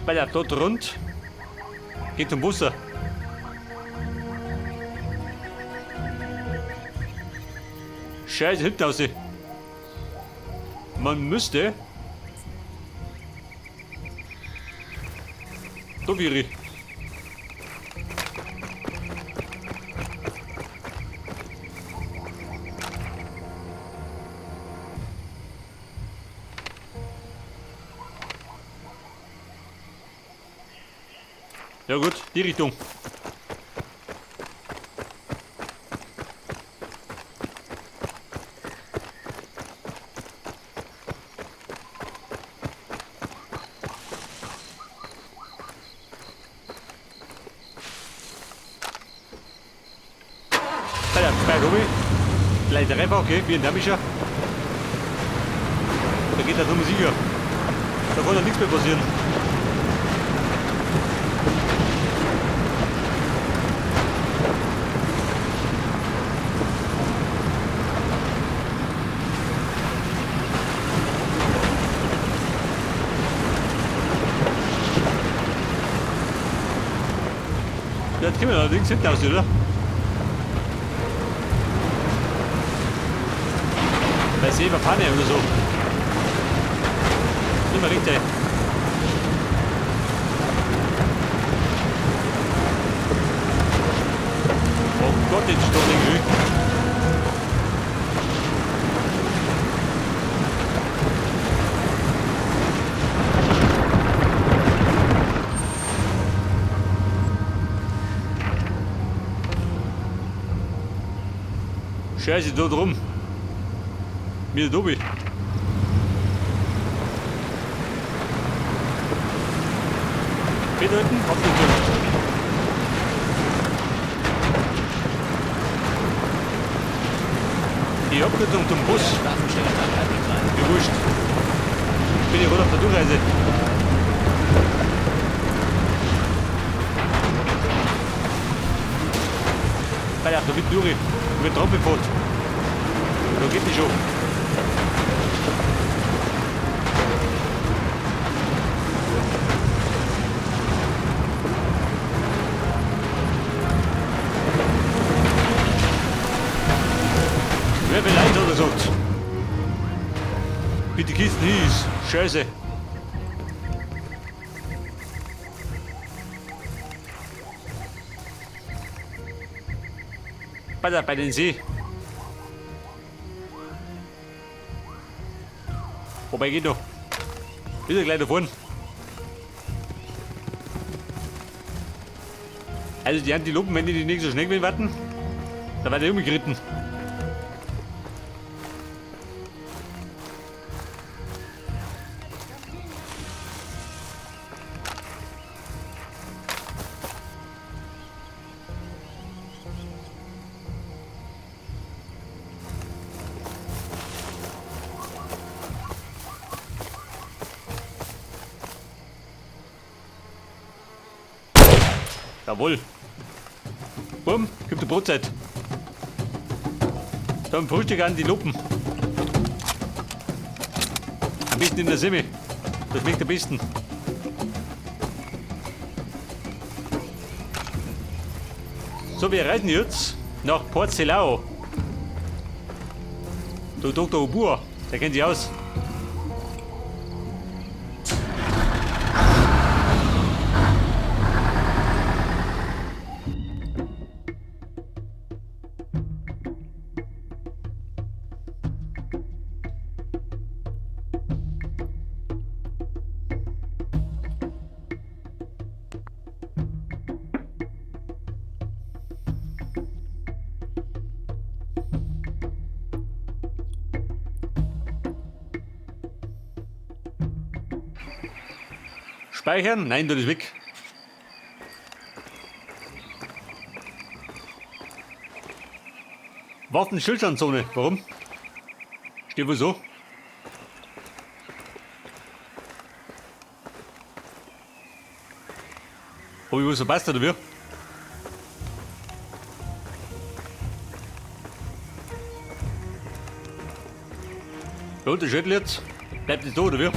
Bei der dort rund. Geht zum Wasser. Scheiße, hinten raus. Man müsste. Da wäre ich. Ja gut, die Richtung. Alter, bei Robi. Gleich Treffer, okay, wie ein Damischer. Da geht der Nummer sicher. Da kann doch nichts mehr passieren. Ja, jetzt kommen wir allerdings hinten aus, oder? Bei See war Panne oder so. Nicht mehr richtig. Oh Gott, jetzt steht irgendwie. Scheiße, da drum. Mir Dobi. Bedeuten, Abkürzung. Die Abkürzung zum Bus. Wie wurscht. Bin ich gerade auf der Durchreise. Bei der mit durch. Mit Trampelpfad. Da geht die schon. Wer will leid, hat er gesagt. Bitte Kisten hieß. Scheiße. Bei den See. Wobei geht noch. Ist er gleich da vorne. Also die Antilopen, wenn die nicht so schnell gewesen warten, da wird er umgeritten. Jawohl. Bumm, gibt die Brotzeit. Dann Frühstück an die Lupen. Am besten in der Semme. Das schmeckt am besten. So, wir reisen jetzt nach Port Selao. Der Dr. Obur, der kennt sich aus. Speichern? Nein, das ist weg. Waffenstillstandzone. Warum? Steht wohl so. Hab ich was verpasst oder wie? Ja, der Schädel jetzt. Bleibt jetzt da oder wie?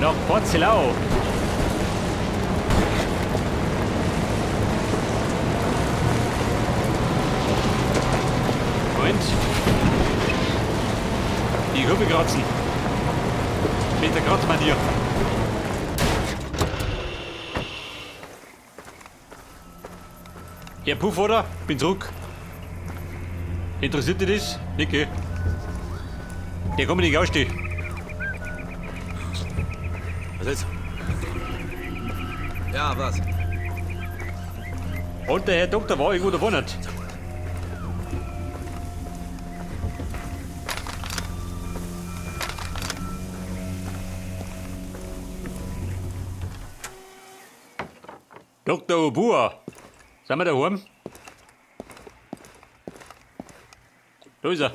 Nach Port Selao. Moment. Die Huppe kratzen. Mit der Kratzmanier. Ja, Puff, oder? Bin zurück. Interessiert dich das? Nicht, gell? Der kann mich nicht ausstehen. Was ist? Ja, was? Und der Herr Doktor war irgendwo da vorne. Dr. Obua, sind wir daheim? Da ist er.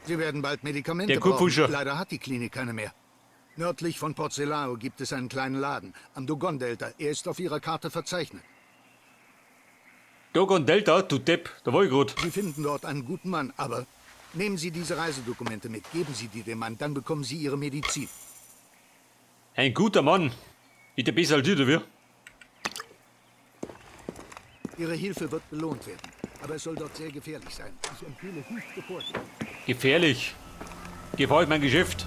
Sie werden bald Medikamente Der brauchen. Kuhpfuscher. Leider hat die Klinik keine mehr. Nördlich von Port Selao gibt es einen kleinen Laden am Dogon-Delta. Er ist auf Ihrer Karte verzeichnet. Dogon Delta, du Depp, da war ich grad. Sie finden dort einen guten Mann, aber nehmen Sie diese Reisedokumente mit, geben Sie die dem Mann, dann bekommen Sie Ihre Medizin. Ein guter Mann. Ist der besser als ich, oder wie? Ihre Hilfe wird belohnt werden, aber es soll dort sehr gefährlich sein. Ich empfehle höchste Vorsicht. Gefährlich. Gefahr ist mein Geschäft.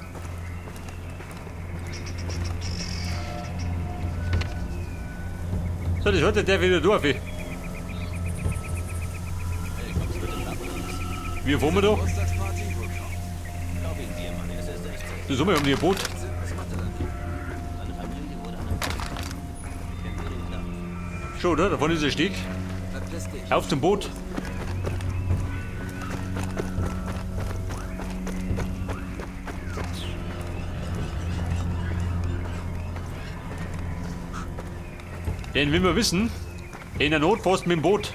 So, das hat der wieder durch. Hey, kommst du mit dem Lappen? Wie fahren wir da? Geburtstagsparty? Wohl kaum. Glaub ihn dir, Mann, er ist erst 16. Das haben wir um ihr Boot. 16? Was macht er dann hier? Seine Familie wurde an einem Kennt ihr den Dampf? Schon, oder? Da vorne ist ein Steg. Verpiss dich. Auf zum Boot. Denn wenn wir wissen, in der Not fährst du mit dem Boot.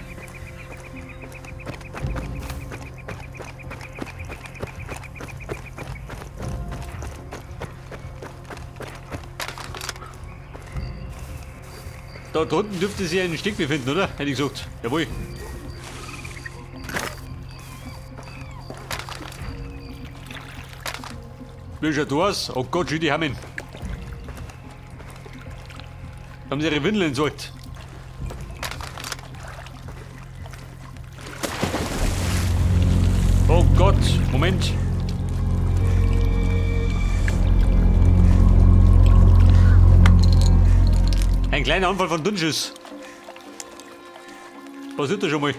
Da drunten dürfte sich ein Steg befinden, oder? Hätte ich gesagt. Jawohl. Wie schaut aus? Oh Gott, schau die haben ihn. Haben sie ihre Windeln entsorgt. Oh Gott, Moment. Ein kleiner Anfall von Dünnschiss. Passiert da schon mal.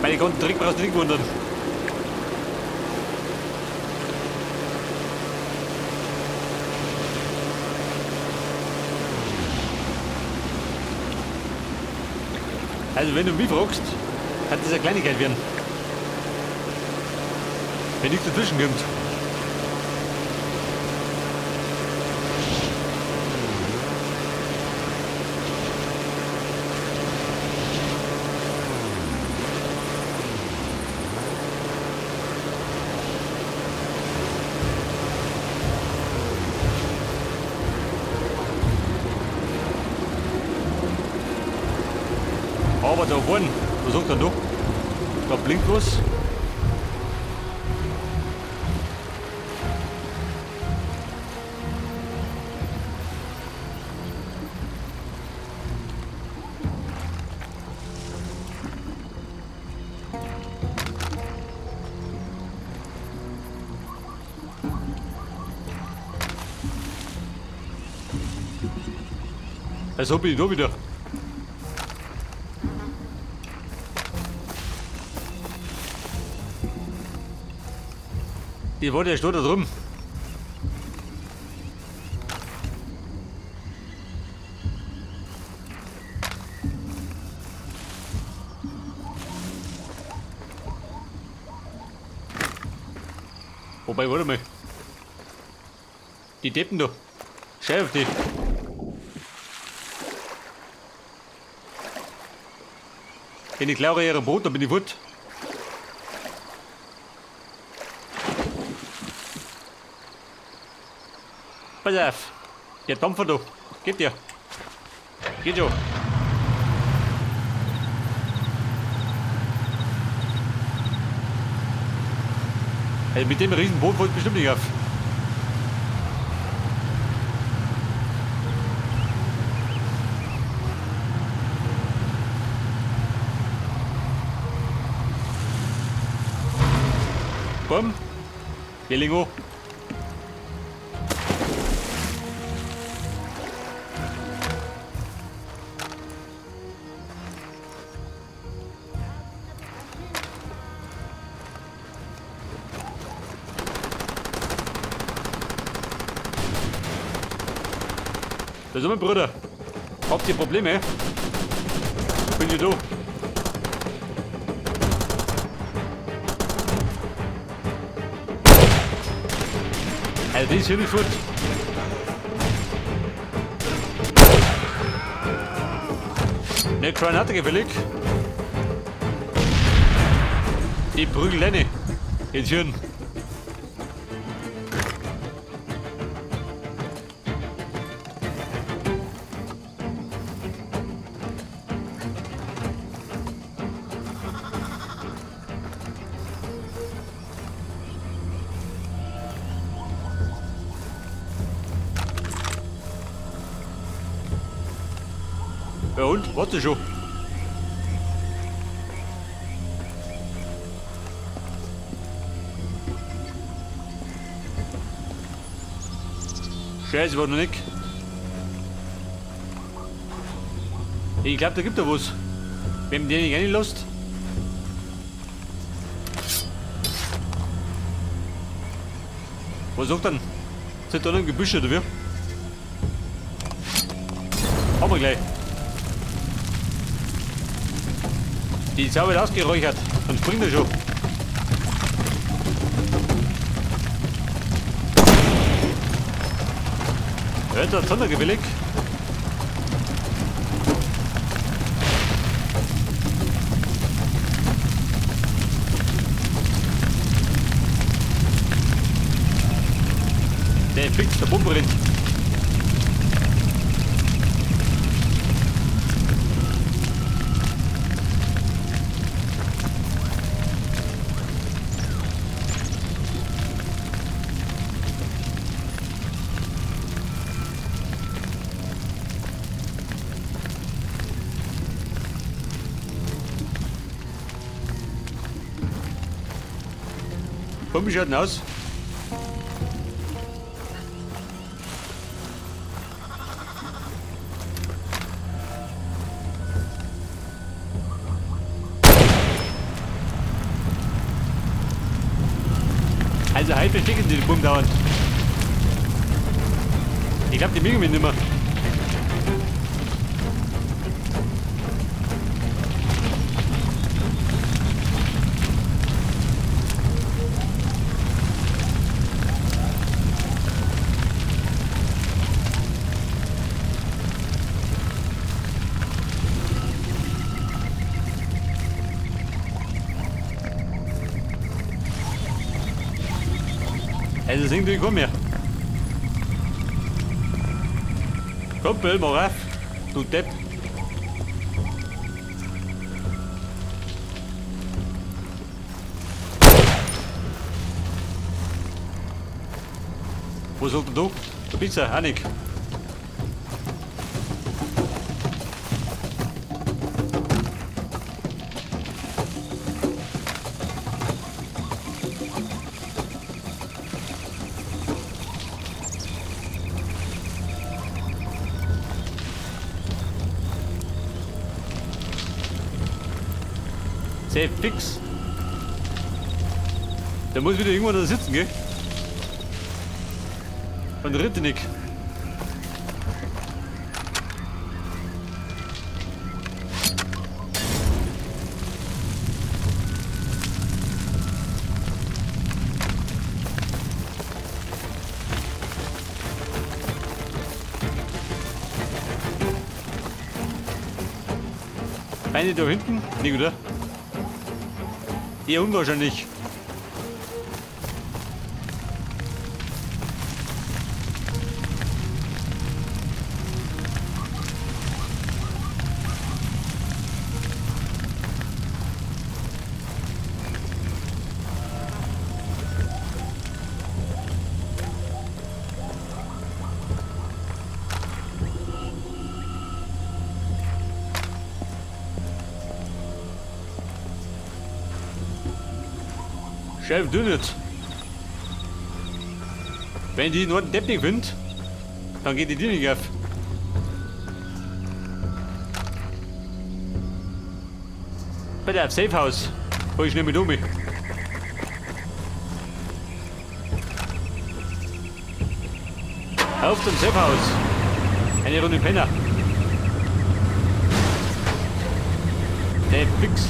Bei den ganzen Dreck brauchst du nicht wundern. Also wenn du mich fragst, kann das eine Kleinigkeit werden. Wenn nichts dazwischen kommt. Aber da vorne, was sagt er da? Da blinkt was. Also bin ich da wieder. Die war der steht da drum. Wobei, warte mal. Die Deppen da. Schau auf die. Wenn ich klaue ihre Boot, dann bin ich fort. Pass auf. Der Dampfer da. Geht der. Geht schon. Also mit dem riesen Boot wollte ich bestimmt nicht auf. Komm. Gelingo. Da sind wir, Bruder. Habt ihr Probleme? Bin ich da? Also, das ist hier nicht fort. Ne Granate gefällig. Die prügeln eine. Ins Hirn. Ja und? Warte schon. Scheiße, war noch nicht. Ich glaube, da gibt er was. Wenn man den nicht reinlässt. Was sagt denn? Sind da noch im Gebüsch oder wie? Haben wir gleich. Die Sau wird ausgeräuchert, dann springt er schon. Ja, jetzt hat es gefällig. Der fix, der Pumpe rennt. Wie schaut denn aus? Also heute verstecken die den Bumm dauernd. Ich glaube, die mögen mich nicht mehr. Also das irgendwie komm her. Kumpel, mach auf. Du Depp. Wo sagt denn du? Da bist du, Annik. Sehr fix. Der muss wieder irgendwo da sitzen, gell? Und Rittenig. Eine da hinten? Nicht, oder? Eher unwahrscheinlich. Chef, du nicht. Wenn die nur einen Depp nicht findet, dann geht die Tür nicht auf. Bitte auf Safehouse. Hol ich nicht mit um. Auf zum Safehouse. Eine Runde Penner. Der Fix.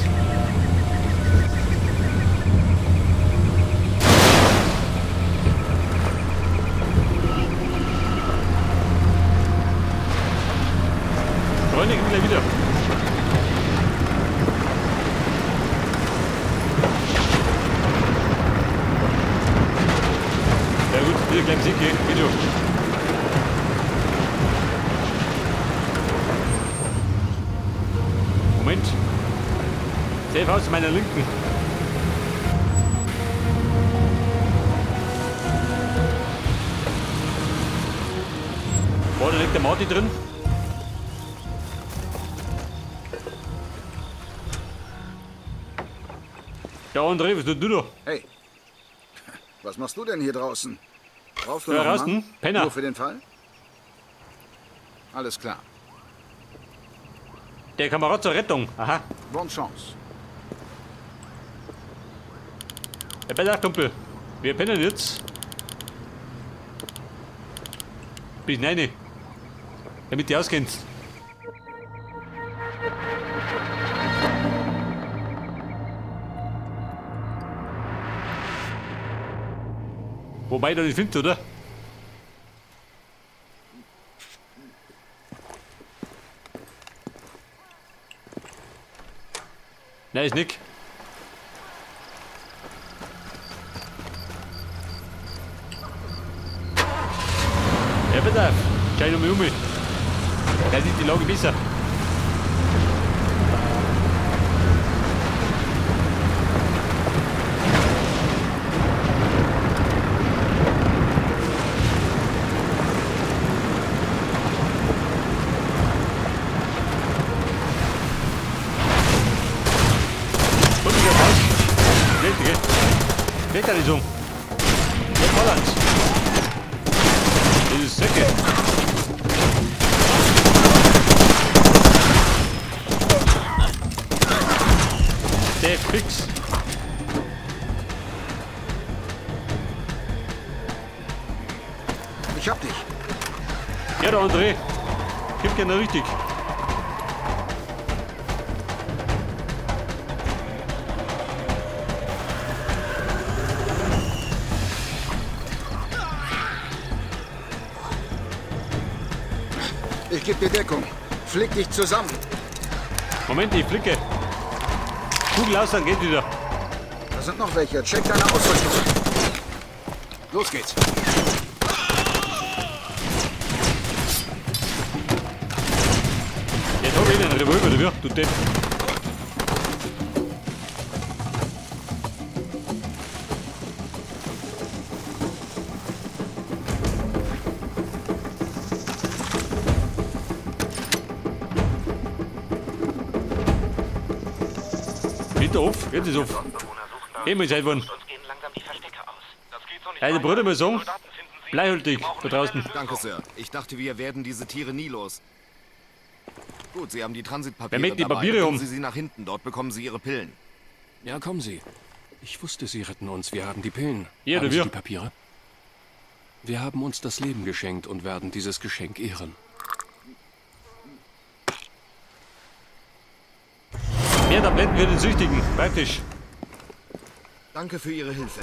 Freunde, ich bin gleich wieder. Ja gut, wieder gleich Sieg, geht schon. Moment. Safe House meiner Linken. Boah, da liegt der Marty drin. Ja, André, was tust du da? Hey, was machst du denn hier draußen? Brauchst du Ja, noch einen draußen? Mann? Penner. Nur für den Fall? Alles klar. Der Kamerad zur Rettung. Aha. Bonne Chance. Ja, pass auf, Kumpel. Wir pennen jetzt. Bis 9. Damit du auskennst. Wobei ich da nicht finde, oder? Nein, ist nicht. Ja, pass auf. Schau ich nochmal um. Da sieht die Lage besser. Und ich hab raus. Schlecht, gell? Schlecht, die Song. Der Holland. Das ist Säcke. Der fix. Ich hab dich. Ja, der André. Gibt gerne richtig. Ich geb dir Deckung. Flick dich zusammen. Moment, ich flicke. Kugel aus, dann geht wieder. Da sind noch welche. Check deine Ausrüstung. Los geht's. Jetzt hab ich einen Revolver, oder wie? Du Depp. Geht auf? Jetzt ist auf. Immer Zeit worden. Also Bruder, mal sagen, bleihültig da draußen. Danke, Sir. Ich dachte, wir werden diese Tiere nie los. Gut, Sie haben die Transitpapiere Wer möchte die dabei. Papiere Bringen um? Sie sie nach hinten. Dort bekommen Sie Ihre Pillen. Ja, kommen Sie. Ich wusste, Sie retten uns. Wir haben die Pillen. Ja, haben oder Sie wir? die Papiere? Wir haben uns das Leben geschenkt und werden dieses Geschenk ehren. Mehr Tabletten für den Süchtigen. Praktisch. Danke für Ihre Hilfe.